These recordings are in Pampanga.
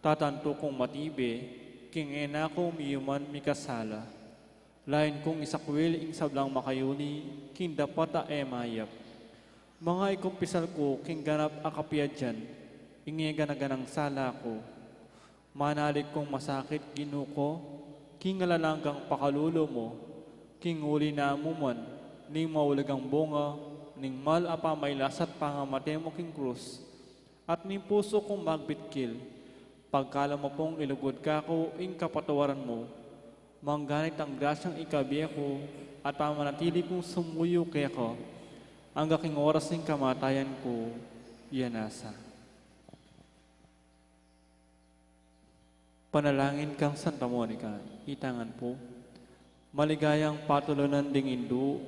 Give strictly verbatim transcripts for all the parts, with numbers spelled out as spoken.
Tatantu kung matibe, king e na ku miyuman mikasala. Lain kung isakwil ing sablang makayuni, king dapat a e mayap. Manga ikumpisal ku king ganap a kapiadyan, ing e gana-ganang sala ku. Manalig kung masakit, Ginu ku, king alang anggang pakalulu mu, king uli na mu man ning maulagang bunga ning mal a pamailas at pangamate mu king krus, at ning pusu kung magbitkil, pagkaluban mu pung ilugud kaku ing kapatawaran mu, mangganit ang grasyang ikabie ku at pamanatili kung sumuyu keka angga king oras ning kamatayan ku. Iya nasa. Panalangin kang Santa Monica. Itangan pu. Maligayang patulunan ding indu,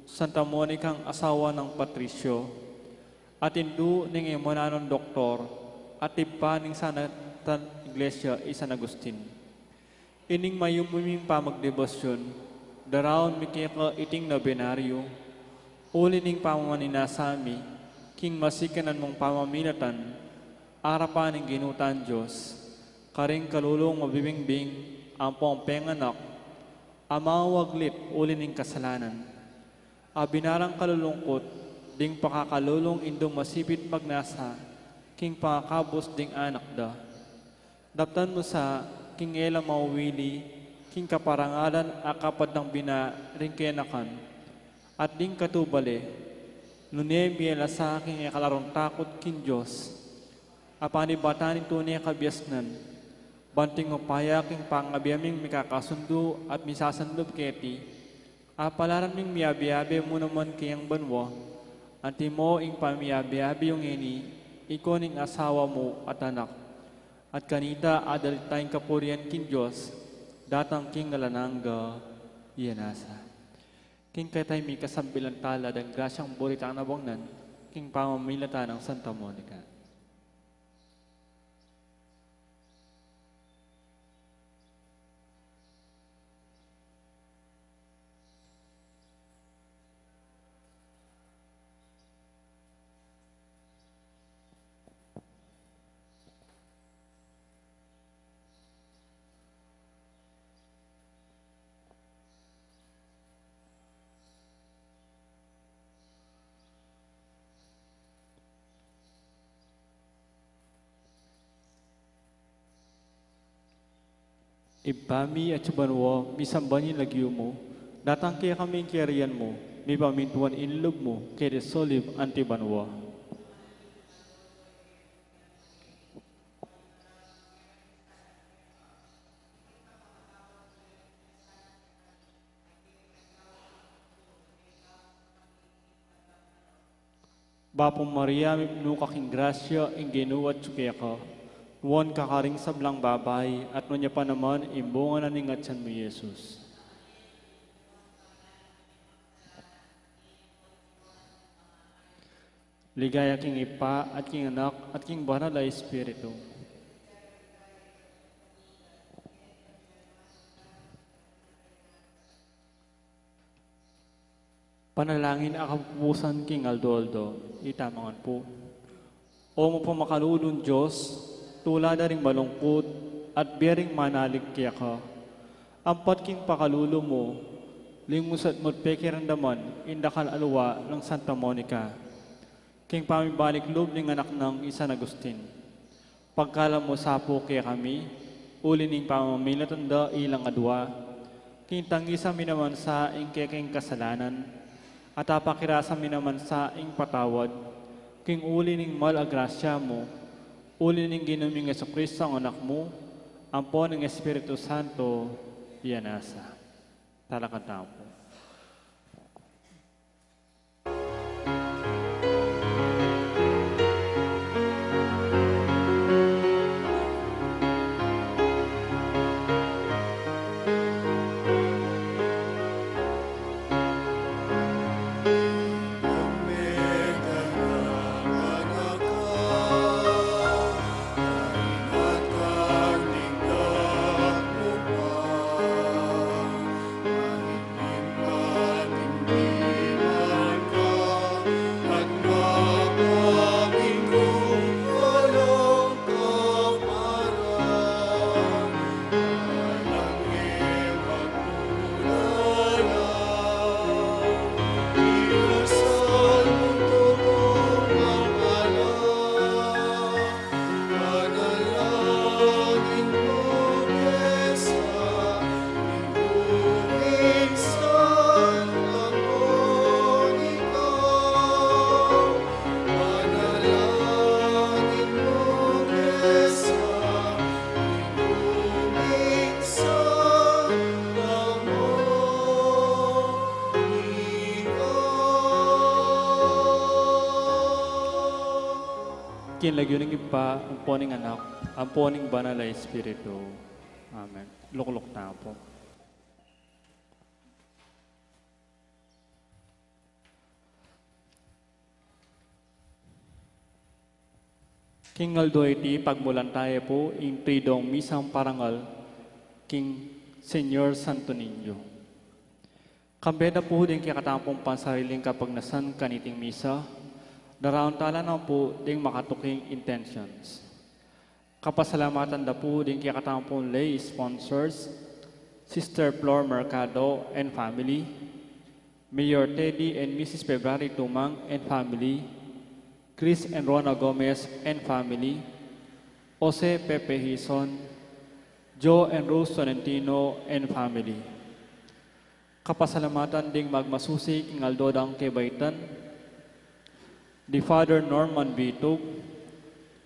Santa Monica, asawa nang Patricio, at indu ning e mananung doktor, at ibpa ning Santa Iglesia i San Agustin. Ining mayumu ming pamagdebosyon, daraun mi keka iting nobenaryo, uli ning pamamaninasa mi king masikanan mung pamamilatan, arapan ning Ginu tang Dios, karing kalulung mabibingbing ampong penganak, a mawaglit uli ning kasalanan, a binarang kalulungkut ding pakakalulung indung masipit magnasa king pangakabus ding anak da. Daptan mu sa king e la mawili king kaparangalan a kapad nang bina ring kenakan, at ding katubale, nune mie la sa king e kalarung takut king Dios, a panibatan ning tune kabiasnan, ban king upaya king pangabie ming mikakasundu at misasanlub keti, a palaran ming miabe-abe mu naman keng banua, antimo ing pamiabe-abe yu ngeni, ika ning asawa mu at anak, at kanita adalit tang kapurian king Dios, datang king alang angga. Iya nasa. King keta mikasang bilantala dang grasyang buri tang nabangnan, king pamamilatan nang Santa Monica. Ibpa mi atsu banua, misamban ya ing lagyu mu, datang kekami ing kayarian mu, mipamintuan ing lub mu keti sulip anti banua. Bapu Maria, mipnu ka king grasya, ing Ginu atsu keka. Nuan ka karing sablang babai, at nuan ya pa naman ing bunga na ning atyan mu, Jesus. Ligaya king Ibpa, at king Anak, at king Banal a Espiritu. Panalangin a kapupusan king aldo-aldo. Itamangan pu. O mapamakalulung Dios, tula da ring malungkut at bie ring manalig keka. Ampat king pakalulu mu, lingusan mu't pekiramdaman ing dakal a lua nang Santa Monica king pamibalik lub ning anak nang i San Agustin. Pagkalub mu sa pu kekami, uli ning pamamilatan da ilang adua, king tangisa mi naman sa ing kekeng kasalanan, at apakirasa mi naman sa ing patawad, king uli ning mal a grasya mu, uli ning Ginu ming Jesucristo a Anak mu, ampo ning Espiritu Santo, iya nasa. Talakad tamu pu. Lagyu ning Ibpa, ampo ning Anak, ampo ning Banal a Espiritu. Amen. Lukluk tamu pu. King aldo iti, pagmulan taya pu ing Triduong Misang parangal king Señor Santo Niño. Kambe da pu ding kekatamung pansariling kapagnasan kaniting misa, daraun tala na pu ding makatuking intentions. Kapasalamatan da pu ding kekatamung lay sponsors, Sister Flor Mercado and family, Mayor Teddy and Missus February Tumang and family, Chris and Rona Gomez and family, Jose Pepe Hison, Joe and Rose Tolentino and family. Kapasalamatan ding magmasusi king aldo dang kebaitan, di Father Norman Bitug,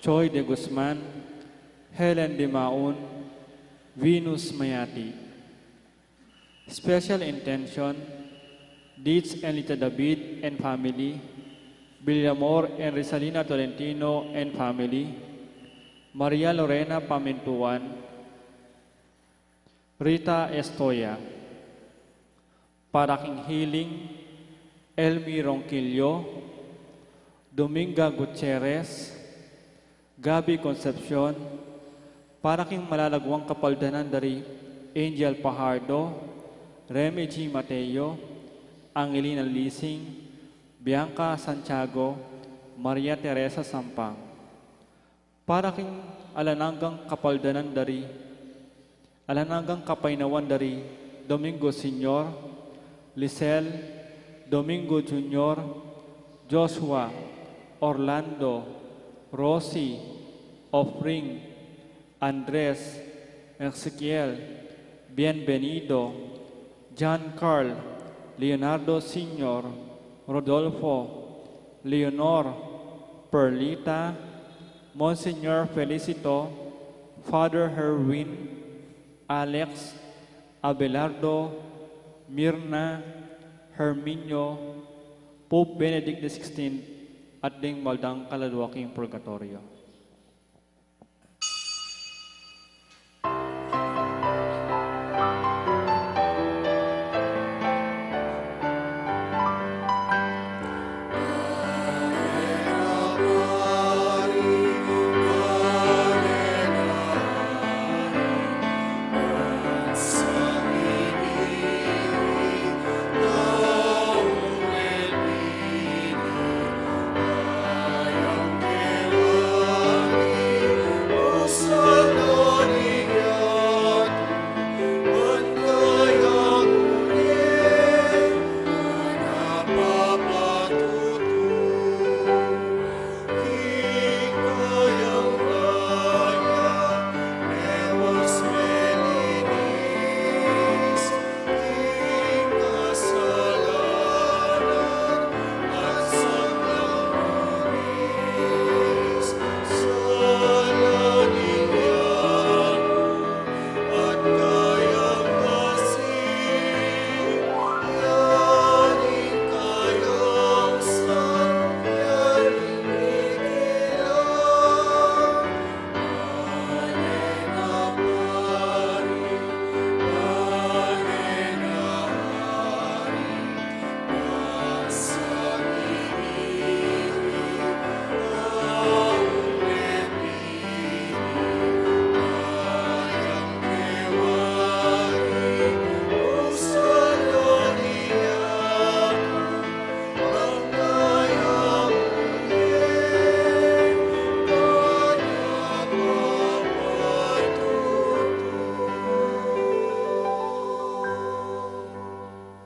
Choi de Guzman, Helen de Maun, Venus Mayati. Special intention, Ditz and Lita David and family, Villamor and Rizalina Tolentino and family, Maria Lorena Pamintuan, Rita Estoya, para king Healing, Elmi Ronquillo, Dominga Gutierrez, Gabby Concepcion, para king malalaguang kapaldanan dari Angel Pajardo, Remy G Mateo, Angelina Lising, Bianca Santiago, Maria Teresa Sampang. Para king alang anggang kapaldanan dari, alang anggang kapaynawan dari Domingo Senior, Lisel, Domingo Junior, Joshua, Orlando, Rosie, Offring, Andres, Ezekiel, Bienvenido, John Carl, Leonardo Senior, Rodolfo, Leonor, Perlita, Monsignor Felicito, Father Herwin, Alex, Abelardo, Mirna, Herminio, Pope Benedict the sixteenth, at ding maldang kaladua king purgatorio.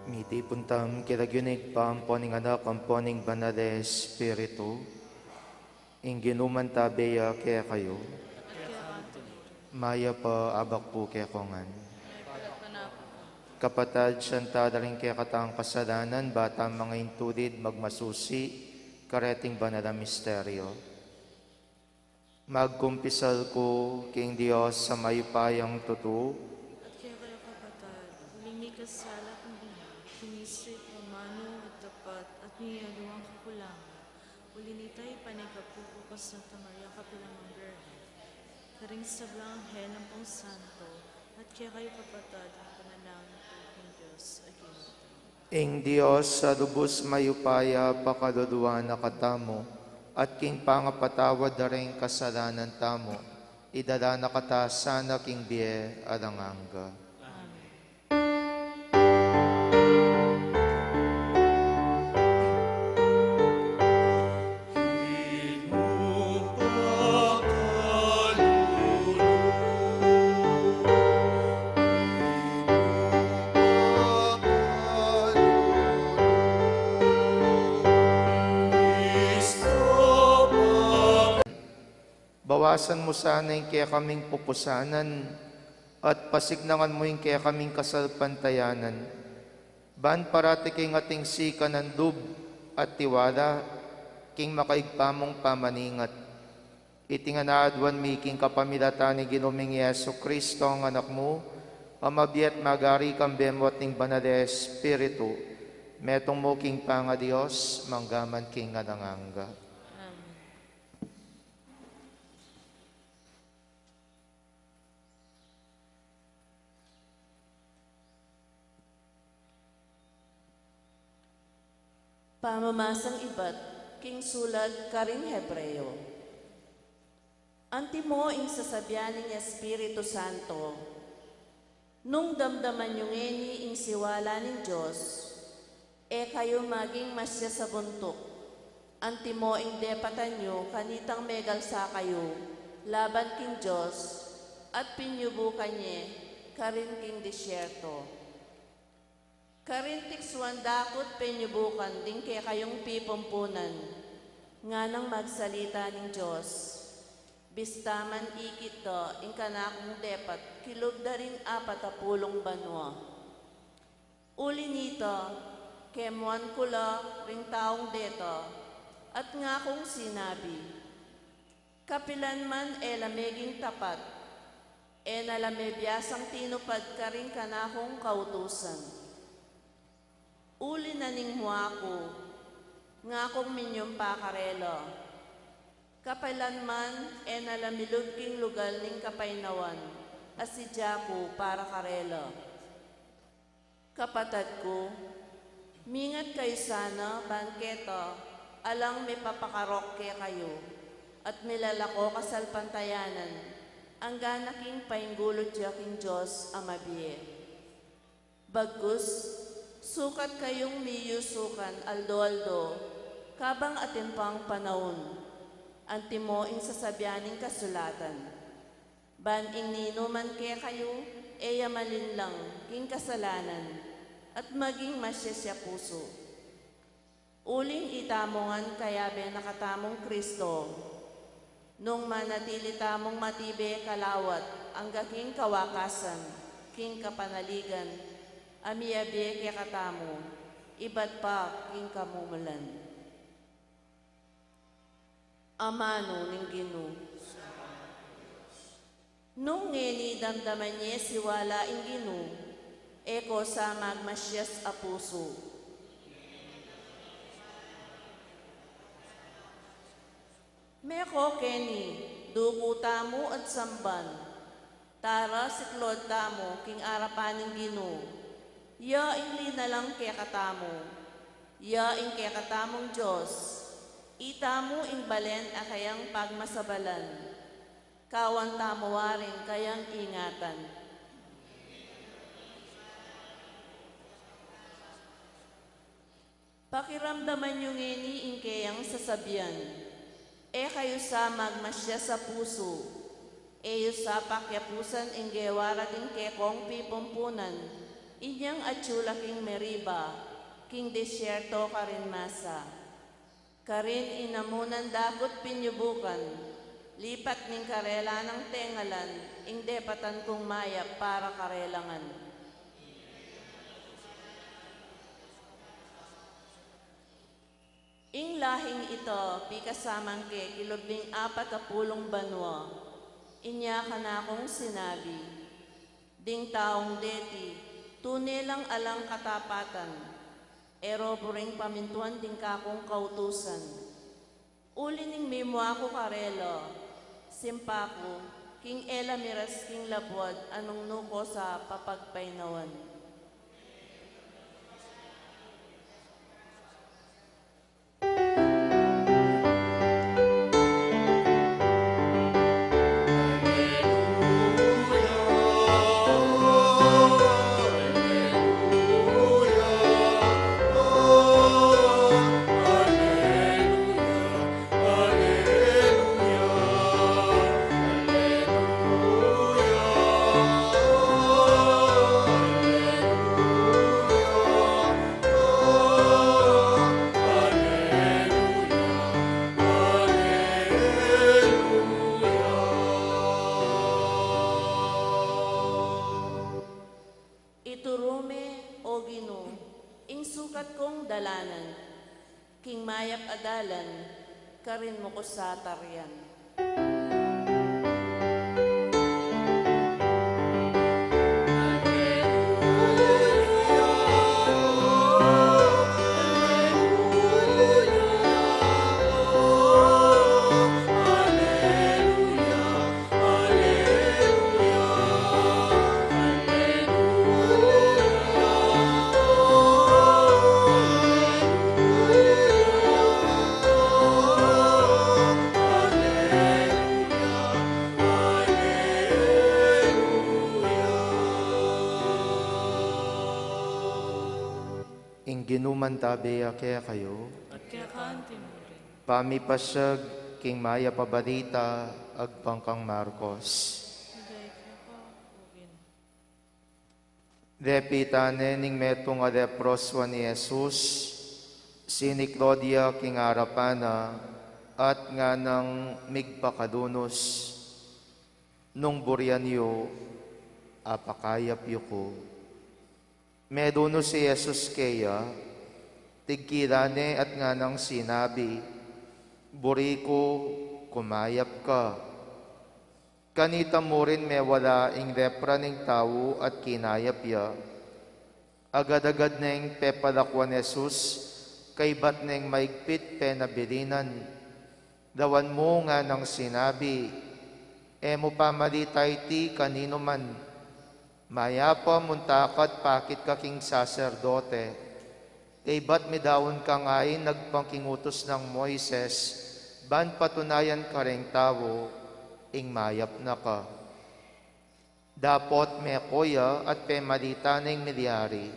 Mitipun tamu king lagyu ning Ibpa, ampo ning Anak, ampo ning Banal a Espiritu. Ing Ginu mantabe ya kekayu. Mayap a abak pu kekongan. Kapatad, sisian tala ring kekatang kasalanan, ba tang mangintulid magmasusi kareting banal a misteryo. Magkumpisal ku king Dios a mayupayang tutu. At kekayu, kapatad, uling mikasala kung binang, king isip, amanu, at dapat, at ning aliwang kakulangan. Uli nita, ipanikapu ku ka Santa Maria, kapilan man Birhen, karing sablang anghel ampong santo, at kekayu kapatad, ipanalangin pu king Dios a Ginu tamu. Ing Dios a lubus mayupaya pakaluluan na katamu, at king pangapatawad da ring kasalanan tamu, idala na kata sana king bie alang angga. Amen. Bawasan mu sana ing kekaming pupusanan, at pasignangan mu ing kekaming kasalpantayanan, ban parati king ating sikanan lub at tiwala king makaibpa mung pamaningat. Iti ngan aduan mi king kapamilatan ning Ginu ming Jesucristo, ing Anak mu, a mabie at magari kambe mu at ning Banal a Espiritu, metung mu king pangaDios, mangga man king alang angga. Amen. Pamamasang ibat king sulat karing Hebreo. Antimo ing sasabian ning Espiritu Santo, nung damdaman yu ngeni ing siwala ning Dios, e kayu maging masias a buntuk, antimo ing depatan yu kanitang megalsa kayu laban king Dios, at pinyubukan ye karin king disyerto. Karin tiksuan da ku't pinyubukan ding kekayung pipumpunan, nganang magsalita ning Dios. Bista man ikit da ing kanakung depat kilub da ring apat a pulung banua. Uli nita, kemuan ku la ring taung deta, at ngakung sinabi, kapilan man e la meging tapat, e na la mebiasang tinupad karing kanakung kautusan. Uli na ning mua ku, ngakung minyumpa karela, kapilan man e na la milub king lugal ning kapainawan a sidya ku para karela. Kapatad ku, mingat kayu sana ban keta alang mipapakarok kekayu at milalako kasalpantayanan, anggana king painggulut ya king Dios a mabie. Bagkus, sukat kayung miyusukan aldo-aldo, kabang atin pang panaun, antimo ing sasabian ning kasulatan. Ban ing ninuman kekayu, e ya malinlang king kasalanan, at maging masias ya pusu. Uling itamu ngan kayabe na katamung Kristo, nung manatili tamung matibe kalawat angga king kawakasan, king kapanaligan, a miyabie kekatamu, ibat pa king kamumulan. Amanu ning Ginu. Nung ngeni damdaman ye siwala ing Ginu, e ko sa magmasias a pusu. Meko keni, duku tamu at samban. Tara, siklaud tamu king arapan ning Ginu. Ya ing linalang kekatamu. Ya ing kekatamung Dios. Itamu ing balen a kayang pagmasabalan. Kawan tamu waring kayang ingatan. Pakiramdaman yu ngeni ing keyang sasabian. E kayu sa magmasias a pusu. E yu sa pakiapusan ing gewa ra ding kekong pipumpunan, inyang atyu la king Meriba, king disyerto karin Masa. Karin inamunan da ku't pinyubukan, lipat ning karela nang tengalan, ing depatan kung mayap para karela ngan. Ing lahing ita, pikasaman ke kilub ning apat a pulung banua, inya kanakung sinabi, ding taung deti, tune lang alang katapatan, e ro buring pamintuan ding kakung kautusan. Uli ning mimua ku karela, simpa ku, king e la miras king labuad a nung nu ko sa papagpainawan. Ituru me, O Ginu, ing sukat kung dalanan, king mayap a dalan, karin mu ku sa tarian. Ing Ginu mantabe ya kekayu. At keka anti mu rin. Pamipasiag king mayap a balita agpang kang Marcos. Ligaya keka, O Ginu. Depitan ne ning metung a leproso i Jesus, siniklo ya king arapan na, at nganang migpakalunus, nung burian yu, apakayap yu ku. Melunus i Jesus keya, tigkilan ne at nganang sinabi, "Buri ku, kumayap ka." Kanita mu rin mewala ing lepra ning tau at kinayap ya. Agad-agad neng pepalakuan i Jesus, kaybat neng maigpit penabilinan. Lawan mu nganang sinabi, "E mu pamalita iti kaninuman. Mayap a munta ka at pakit ka king saserdote, kaybat midaun ka ngeni agpang king utus nang Moises, ban patunayan kareng tau, ing mayap na ka." Dapot meko ya at pemalita ne ing milyari.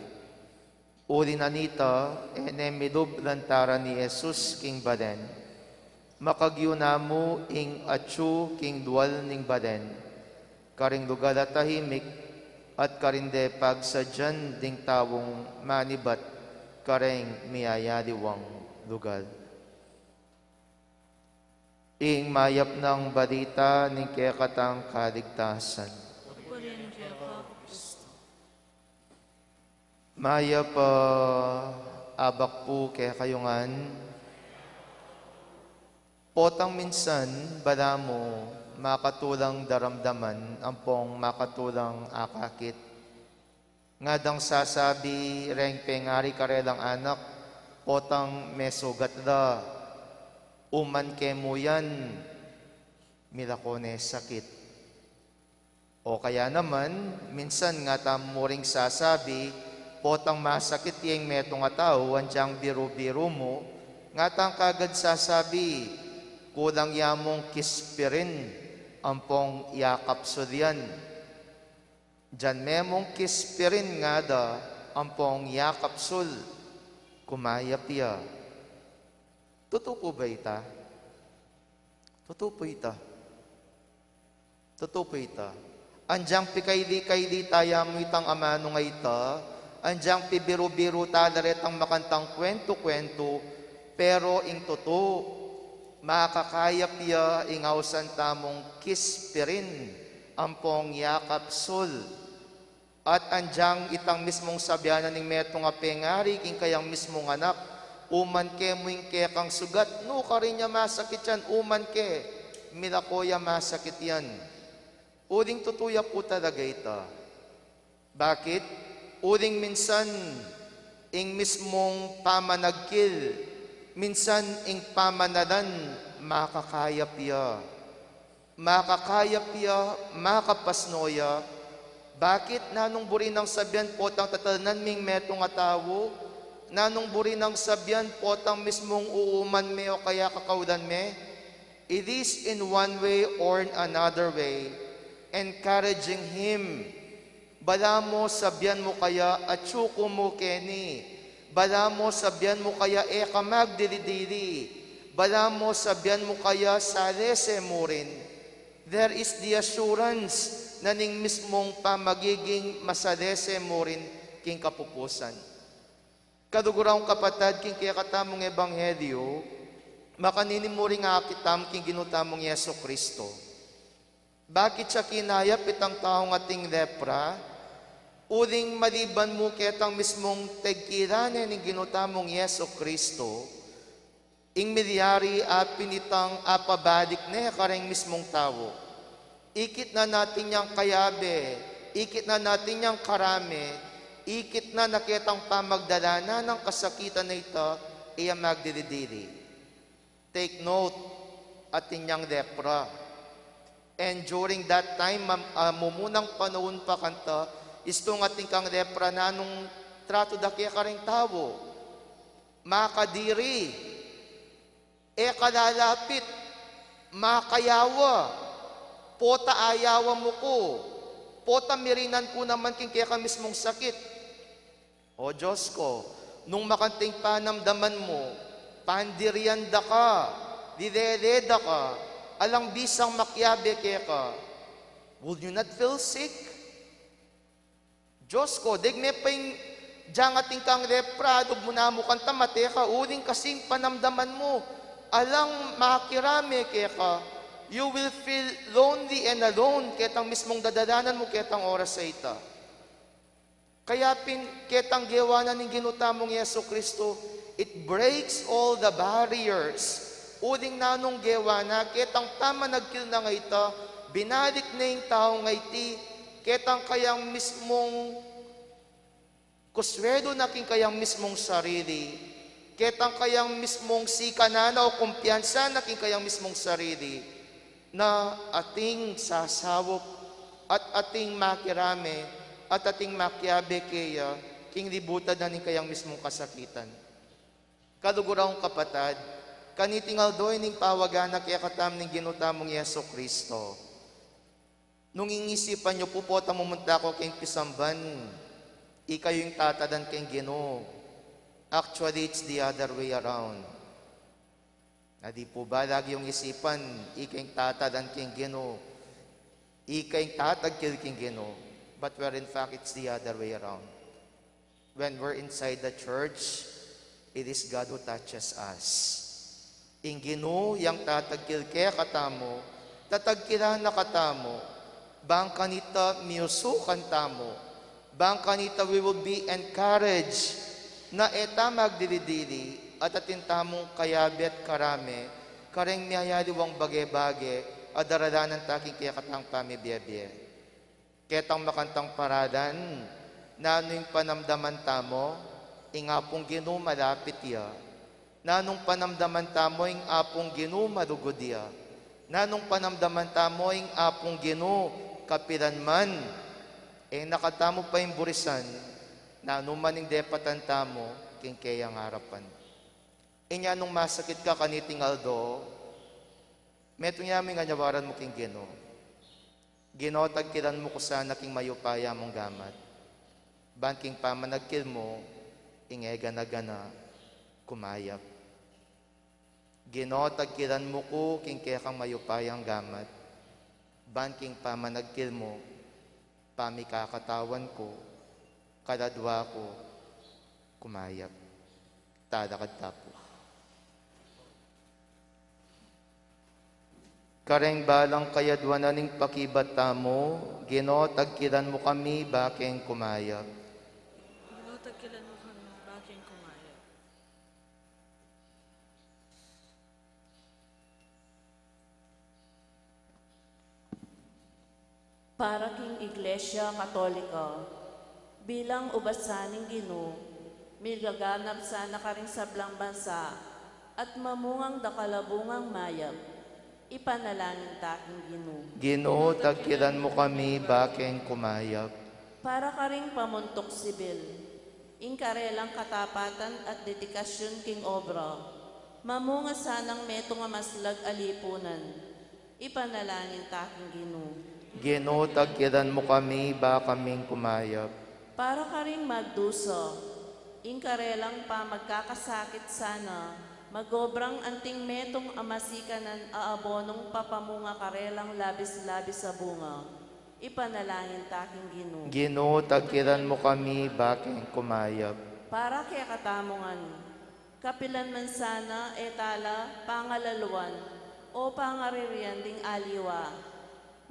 Uli na nita, e ne milub lantaran i Jesus king balen. Makagyu na mu ing atsu king lual ning balen, karing lugal a tahimik, at karin de pagsadyan ding taung manibat kareng miyayaliwang lugal. Ing mayap nang balita ning kekatang kaligtasan. Purian keka, Kristo. Mayap a abak pu kekayu ngan. Potang minsan, balamu, makatulang daramdaman ampong makatulang akakit. Ngadang sasabi reng pengari karelang anak, "Potang mesugat la, uman ke mu yan, milako ne sakit." O kaya naman, minsan ngatamu ring sasabi, "Potang masakit yeng metung a tau, anyang biru-biru mu," ngatang kagad sasabi, "Kulang ya mung kispirin, ampong yakapsul yan." Dian me mung kispirin ngada ampong yakapsul, kumayap ya. Tutu pu ba ita? Tutu pu ita. Tutu pu ita. Anyang pikaili-kaili ta ya mu itang amanu a ita, anyang pibiru-biru ta la retang makantang kuentu-kuentu, pero ing tutu, makakayap ya ing ausan tamung kispirin ampong yakapsul. At anyang itang mismung sabian na ning metung a pengari king kayang mismung anak, "Uman ke mu ing kekang sugat, nu karin ya masakit yan, uman ke, milako ya masakit yan." Uling tutu ya pu talaga ita. Bakit? Uling minsan ing mismung pamanagkil, minsan ing pamanalan, makakayap ya. Makakayap ya, makapasno ya. Bakit? Nanung buri nang sabian potang tatalanan ming metung a tau? Nanung buri nang sabian potang mismung uuman me o kaya kakaulan me? It is in one way or another way, encouraging him. Balamu sabian mu kaya atyu ku mu keni? Balamu sabian mu kaya e ka magdiri-diri? Balamu sabian mu kaya salese mu rin? There is the assurance na ning mismung pamagiging masalese mu rin king kapupusan. Kaluguran kung kapatad, king kekatamung ebanghelyu, makanini mu ring akit tamu king Ginu tamung Jesucristo. Bakit siya kinayap itang taung ating lepra? Uling maliban mu ketang mismung tegkila ne ning Ginu tamung Jesucristo, ing milyari apin itang apabalik ne kareng mismung tau. Ikit na natin yang kayabe, ikit na natin yang karame, ikit na na ketang pamagdalanan nang kasakitan a ita, e ya magdiri-diri. Take note, atin yang lepra. And during that time, mam-, ah, mumunang panaun pa kanita, istung atin kang lepra, nanung tratu da keka ring tau? Makadiri, e ka lalapit, makayawa, pota ayawan mu ku, pota mirinan ku naman king keka mismung sakit. O Dios ku, nung makanting panamdaman mu, pandirian da ka, lilele da ka, alang bisang makiabe keka, would you not feel sick? Dios ku, deg me pa ing dyang atin kang lepra, lub mu namu kanita mate ka, uling kasing panamdaman mu, alang makirame keka, you will feel lonely and alone, ketang mismung dadalanan mu ketang oras a ita. Kaya pin, ketang gewa na ning Ginu tamung Jesucristo, it breaks all the barriers. Uling nanung gewa na, ketang pamanagkil na nga ita, binalik ne ing tau nga iti, ketang kayang mismung kuswelu na king kayang mismung sarili, ketang kayang mismung sikanan na o kumpiyansa na king kayang mismung sarili, na ating sasaup at ating makirame at ating makiabe keya king libutan na ning kayang mismung kasakitan. Kaluguran kung kapatad, kaniting aldo ining pawagan na kekatamu ning Ginu tamung Jesucristo. Nung ing isipan yu pu potang mumunta ko king pisamban, ikayu ing tatadan king Ginu. Actually, it's the other way around. Na di pu ba lagi yung isipan, ika ing tatadan king Ginu, ika ing tatagkil king Ginu, but where in fact, it's the other way around. When we're inside the church, it is God who touches us. Ing Ginu yang tatagkil kekatamu, tatagkilan na katamu, bang kanita miusukan tamu, bang kanita we will be encouraged, na e ta magdiri-diri, at atin tamung kayabe at karame, kareng miyayaliwang bage-bage, a daralanan ta king kekatang pamibie-bie. Ketang makantang paralan, nanu ing panamdaman tamu, ing Apung Ginu malapit ya. Nanung panamdaman tamu, ing Apung Ginu malugud ya. Nanung panamdaman tamu, ing Apung Ginu kapilan man. E na katamu paimburisan, nanu man ing depatan tamu, king keyang arapan. Inya nung masakit ka kaniting aldo, metung ya mu ing anyawaran mu king Ginu. Ginu, tagkilan mu ku sana king mayupaya mung gamat. Ban king pamanagkil mu, ing e gana-gana, kumayap. Ginu, tagkilan mu ku king kekang mayupayang gamat. Ban king pamanagkil mu, pamikakatawan ku, kaladwa ku, kumayap. Talakad ta pu. Kareng balang kayadwanan ning pakibat tamu, Ginu, tagkilan mu kami, bakeng kumayap. Ginu, tagkilan mu kami, bakeng kumayap. Para king Iglesia Katolika, bilang ubat sa ning Ginu, migaganap sana karing sablang bansa, At mamungang dakal a bungang mayap. Ipanalangin ta king Ginu. Ginu, tagkiran mu kami bakeng kumayap. Para karing pamuntuk sibil, ing karelang katapatan at dedikasyun king obra, mamunga sanang metung a maslag a lipunan. Ipanalangin ta king Ginu. Ginu, tagkiran mu kami bakaming kumayap. Para karing magdusa, ing karelang pamagkakasakit sana, magobrang anting metung a masikanan a abonung papamunga karelang labis-labis a bunga. Ipanalangin ta king Ginu. Ginu, tagkiran mu kami bakeng kumayap. Para kekatamu ngan, kapilan man sana e tala pangalaluan o pangaririan ding aliwa,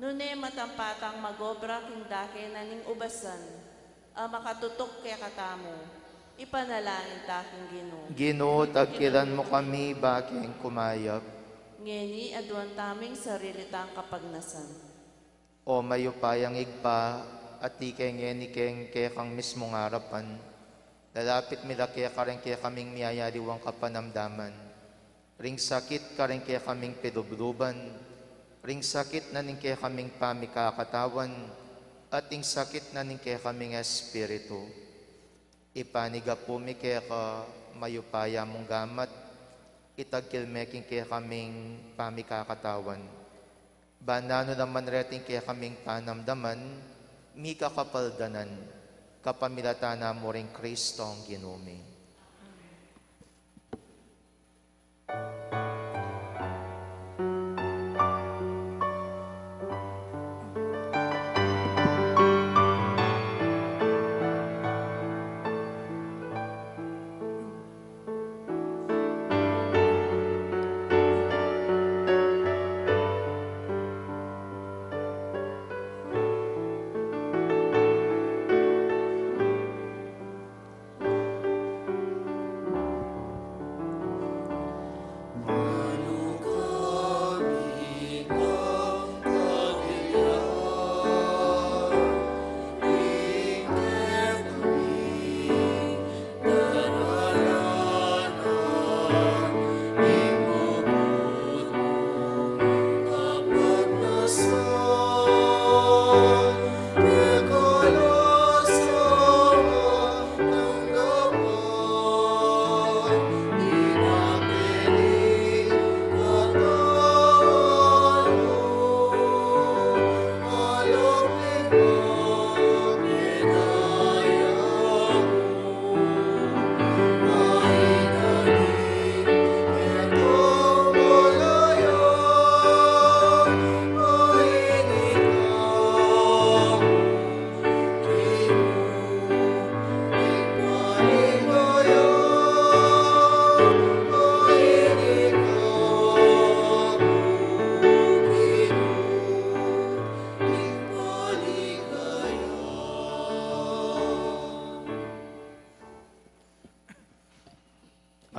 nune matampat tang magobra king dake na ning ubasan a makatutuk kekatamu. Ipanalangin ta king Ginu. Ginu, tagkiran mu kami bakeng kumayap. Ngeni aduan tamu ing sarili tang kapagnasan. O mayupayang Ibpa, atiu ke ngeni king kekang mismung arapan, lalapit mi la keka ring kekaming miyayaliwang kapanamdaman, ring sakit karing kekaming pilubluban, ring sakit na ning kekaming pamikakatawan, at ing sakit na ning kekaming espiritu. Ipanyawad mi keka mayupaya mung gamat, itagkil me king kekaming pamikakatawan. Ban nanu naman reting kekaming panamdaman, mikakapaldanan, kapamilatan na mu ring Kristong Ginu mi.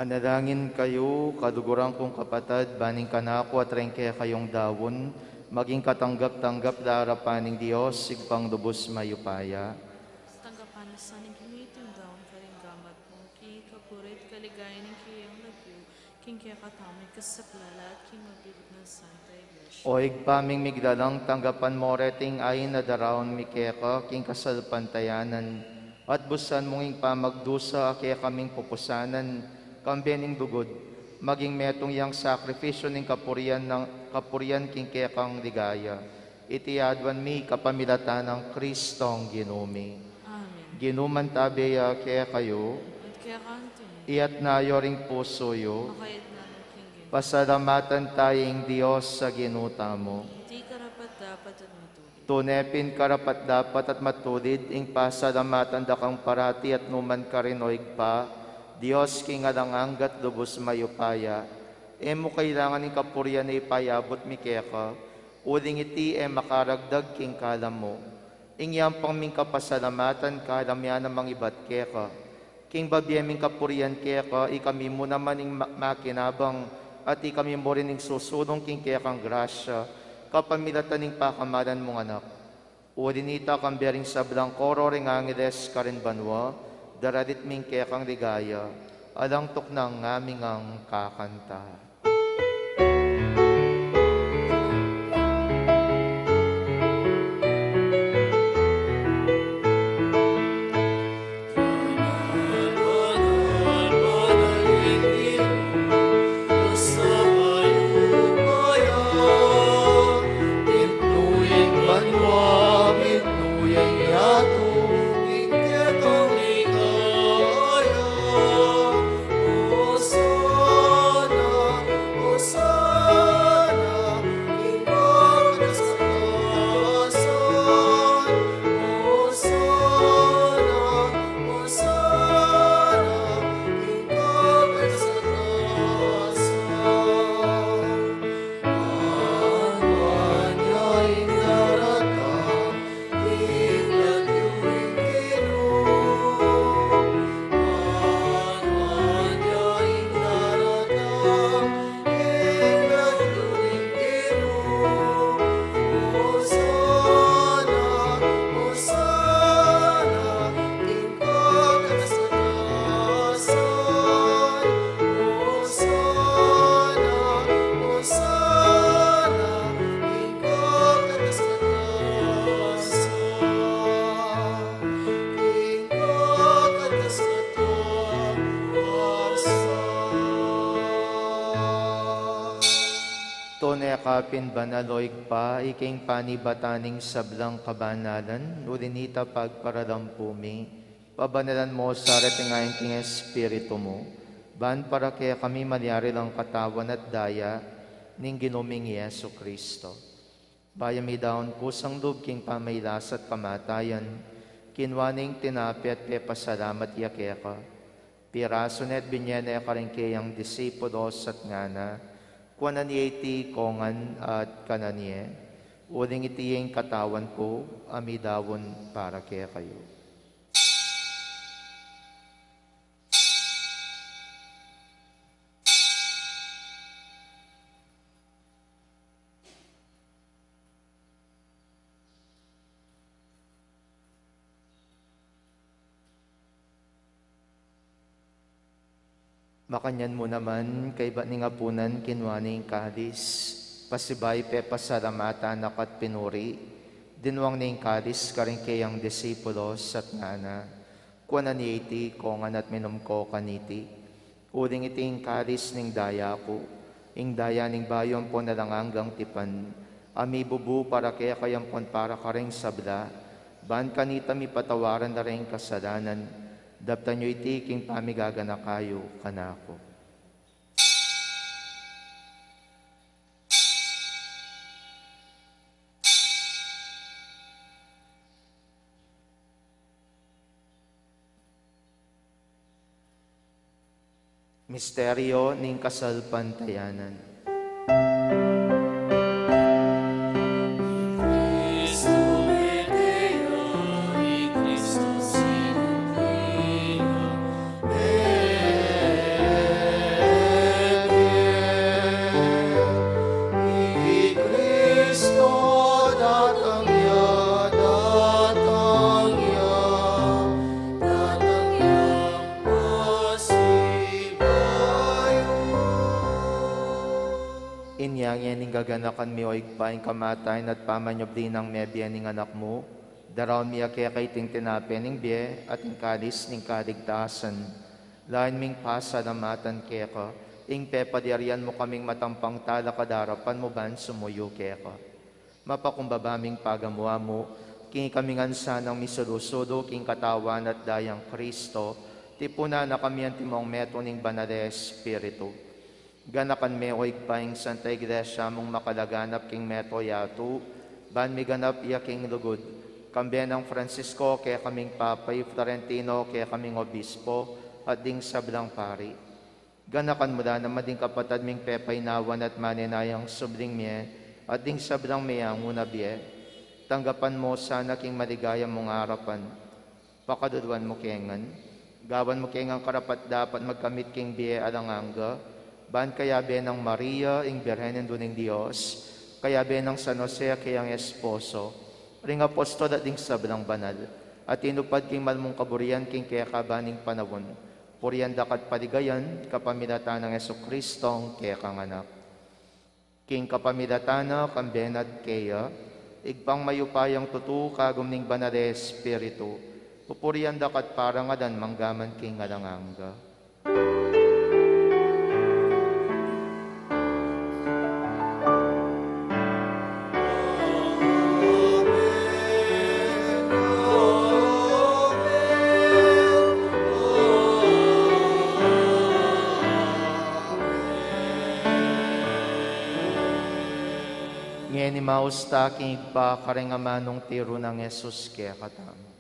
Manalangin kayu, kaluguran kung kapatad, ban ing kanaku at ring kekayung daun, maging katanggap-tanggap la king arapan ning Dios, Ibpang lubus mayupaya. Tanggapan na sa ning Ginu iting daun karing gamat mu, king kapurian at kaligayan ning keyang lagyu, king kekatamung kasaplalan at king mabilug nang Santa Iglesia. O Ibpa ming miglalang, tanggapan mu reting ain a daraun mi keka king kasalpantayanan, at busan mung ing pamagdusa a kekaming pupusanan, kambe ning lugud, maging metung yang sakrifisyu ning kapurian nang, kapurian king kekang ligaya. Iti aduan mi kapamilatan nang Kristong Ginu mi. Amen. Ginu mantabe ya kekayu. At keka anti. Iyatas yu ring pusu yu. Makayatas na rin king Ginu. Pasalamatan taya ing Dios a Ginu tamu. Iti karapat-dapat at matulid. Tune pin karapat-dapat at matulid ing pasalamatan da kang parati at nu man karin, O Ibpa, Dios king alang angga at lubus mayupaya. E mu kailangan ing kapurian a ipayabut mi keka, uling iti e makaragdag king kalam mu. Ing yampang ming kapasalamatan, kalam ya namang ibat keka. King bibie ming kapurian keka, ikami mu naman ing ma-, makinabang, at ikami mu rin ing susulung king kekang grasya, kapamilatan ning pakamalan mung Anak. Uli nita, kambe ring sablang koro ring angeles karin banua, daralit mi ing kekang ligaya. Alang tuknang ngaming ang kakanta. Tune ka pin banal, o Ibpa, ika ing panibatan ning sablang kabanalan, uli na nita pagparalampu mi, pabanalan mu sa reting ain king Espiritu mu, ban para kekami malyari lang katawan at daya ning Ginu ming Jesu Kristo. Bayu mi daun kusang lub king pamailas at kamatayan, kinua ne ing tinape at pepasalamat ya keka. Pirasu ne at binye ne karing keyang disipulos at ngana, kuanan ye iti kongan at kanan ye, uling iti ing katawan ku a midaun para kekayu. Makanyan mu naman, kaybat ning apunan, kinua ne ing kalis, pasibayu pepasalamatan na ka at pinuri, dinwang ne ing kalis karing keyang disipulos at ngana, kuanan ye iti kongan at minum ko kaniti, uling iti ing kalis ning daya ku, ing daya ning bayu ampon alang anggang tipan, a mibubu para kekayu ampon para karing sabla, ban kanita mipatawaran la ring kasalanan. Daptan yu iti king pamigaganaka yu kanaku. Misteryo ning kasalpantayanan. Inya ngening gaganakan mi, o Ibpa, ing kamatayan at pamanyubli nang mebie ning Anak mu, daraun mi keka iting tinape ning bie at ing kalis ning kaligtasan. Lain ming pasalamatan keka ing pepalyarian mu kaming matampang talakad king arapan mu ban sumuyu keka. Mapakumbaba ming pagamu-amu king ikami ngan sanang misulu-sulu king katawan at dayang Kristo, tipunan na kami antimong metung ning Banal a Espiritu. Ganakan me, o Ibpa, ing Santa Iglesia mung makalaganap king mabilug a yatu, ban miganap ya king lugud, kambe nang Francisco kekaming Papa, i Florentino kekaming Obispo, at ding sablang pari. Ganakan mu la naman ding kapatad ming pepainawan at manenayang subling mie, at ding sablang meyangu na bie. Tanggapan mu la sana king maligaya mung arapan. Pakaluluan mu ke ngan. Gawan mu ke ngan karapat-dapat magkamit king bie alang angga, ban kayabe nang Maria, ing Birhen Indu ning Dios, kayabe nang San Jose a keyang esposo, ring apostol at ding sablang banal a tinupad king mal mung kaburian king kekaban ning panaun, Purian da ka at paligayan kapamilatan nang Jesucristo, a kekang Anak. King kapamilatan na, kambe na at keya, Ibpang mayupayang tutu, kagum ning Banal a Espiritu, pupurian da ka at parangalan mangga man king alang angga. Ngeni maus ta king Ibpa, kareng amanung tiru nang Jesus kekatamu.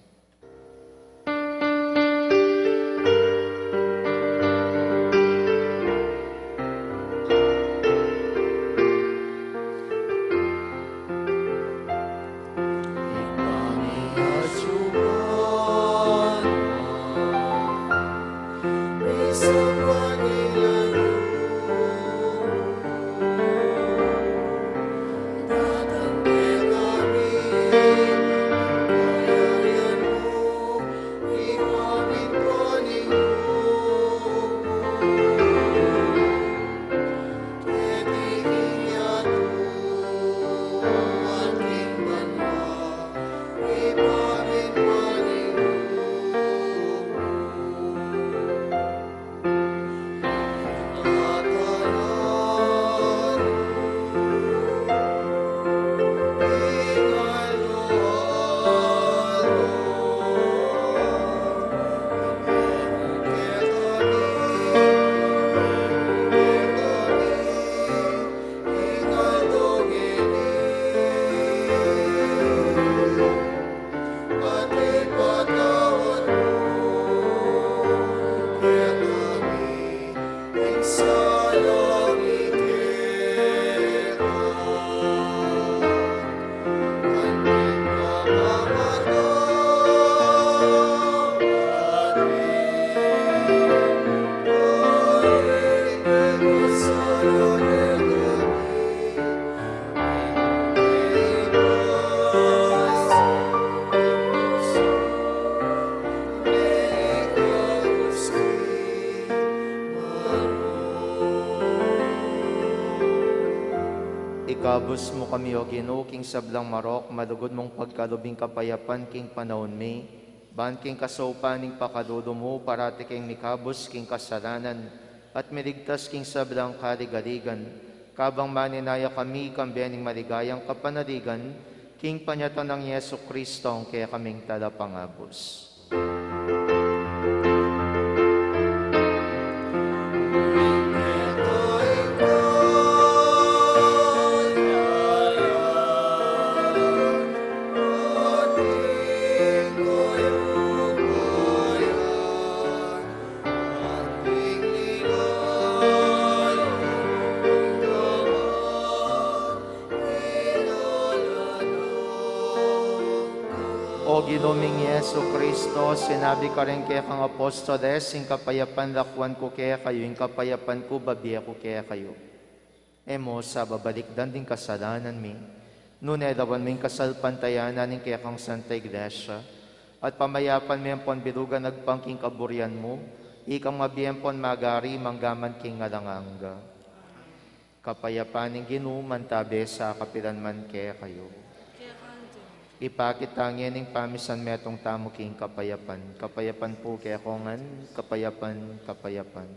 Ikabus mu kami, O Ginu, king sablang marok, malugud mung pagkalub ing kapayapan king panaun mi, ban king kasaupan ning pakalulu mu, parati kaming mikabus king kasalanan, at miligtas king sablang kaligaligan, kabang maninaya kami kambe ning maligayang kapanaligan, king panyatang nang Jesucristo, a kekaming Talapangabus. O Ginu ming Jesucristo, sinabi mu karing kekang apostoles, ing kapayapan lakwan ku kekayu, ing kapayapan ku babie ku kekayu. E mu sa babalikdan ding kasalanan mi, nune lawan mu ing kasalpantayanan ning kekang Santa Iglesia, at pamayapan me ampon bilugan agpang king kaburian mu, ikang mabie ampon magari mangga man king alang angga. Kapayapan ning Ginu mantabe sa kapilan man kekayu. Ipakit ta ngening pamisan metung tamu king kapayapan. Kapayapan pu kekongan, kapayapan, kapayapan.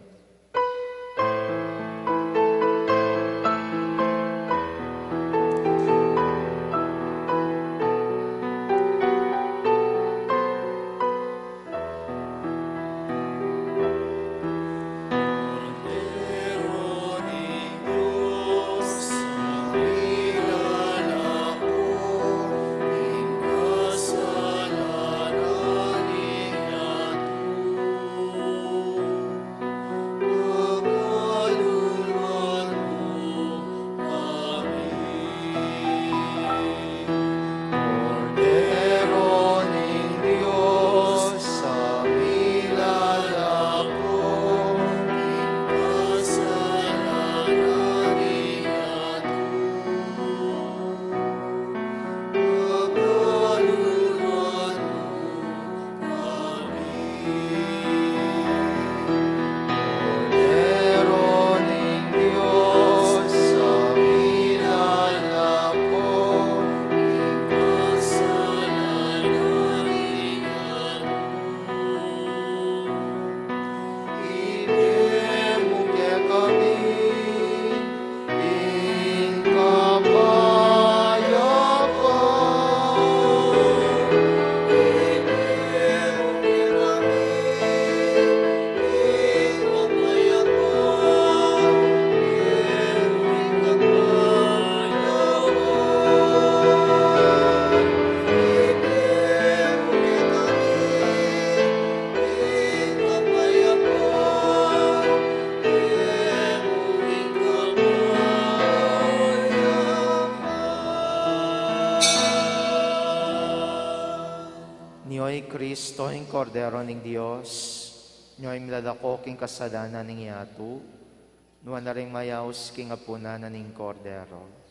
Nyoy Kristo, ing Kordero ning Dios, nyoy milalako king kasalanan ning yatu, nuan na ring mayaus king apunan na ning Kordero.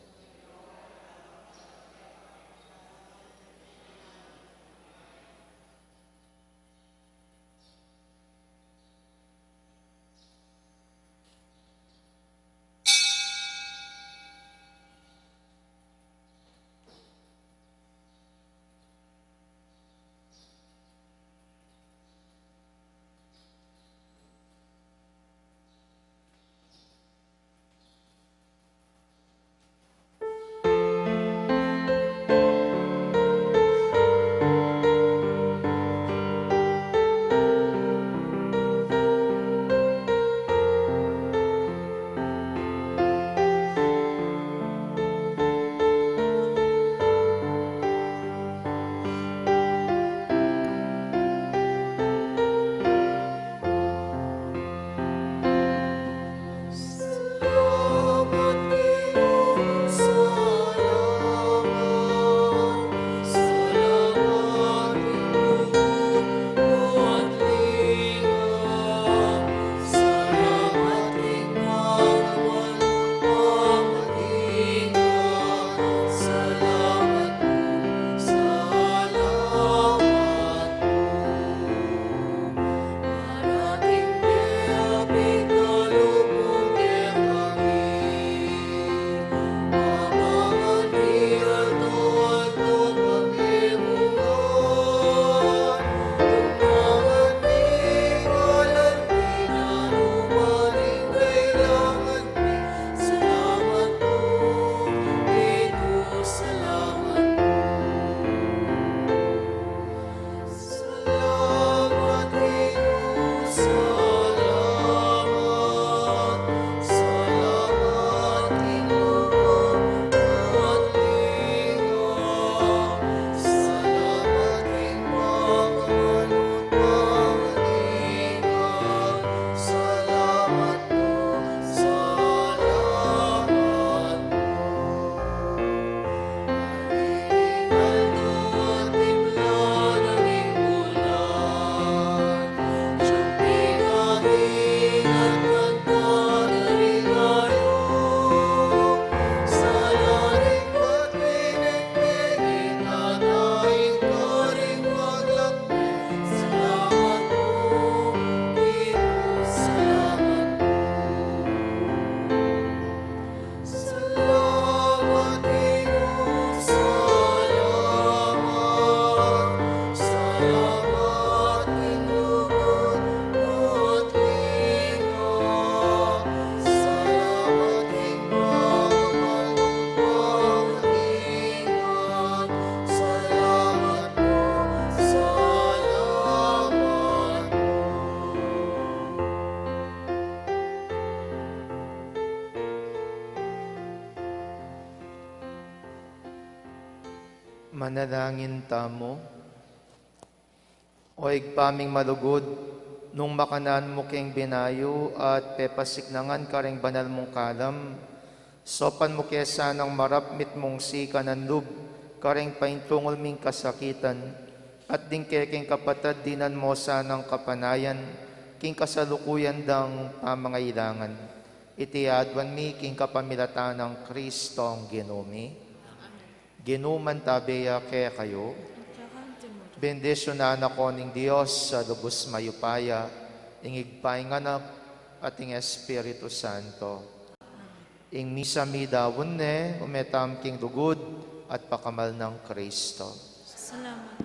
Manalangin tamu. O Ibpa ming malugud, nung makanan mu keng binayu at pepasiknangan karing banal mung kalam, saupan mu ke sanang marapmit mung sikanan lub karing paintungul ming kasakitan, at ding kekeng kapatad dinan mu sanang kapanayan king kasalukuyan dang pamangailangan. Iti aduan mi king kapamilatan nang Kristong Ginu mi. Ginu mantabe ya kekayu. Bendisyunan na ko ning Dios a lubus mayupaya, ing Ibpa, ing Anak, at ing Espiritu Santo. Ing misa mi daun ne, ume tamu king lugud at pakamal nang Kristo. Salamat.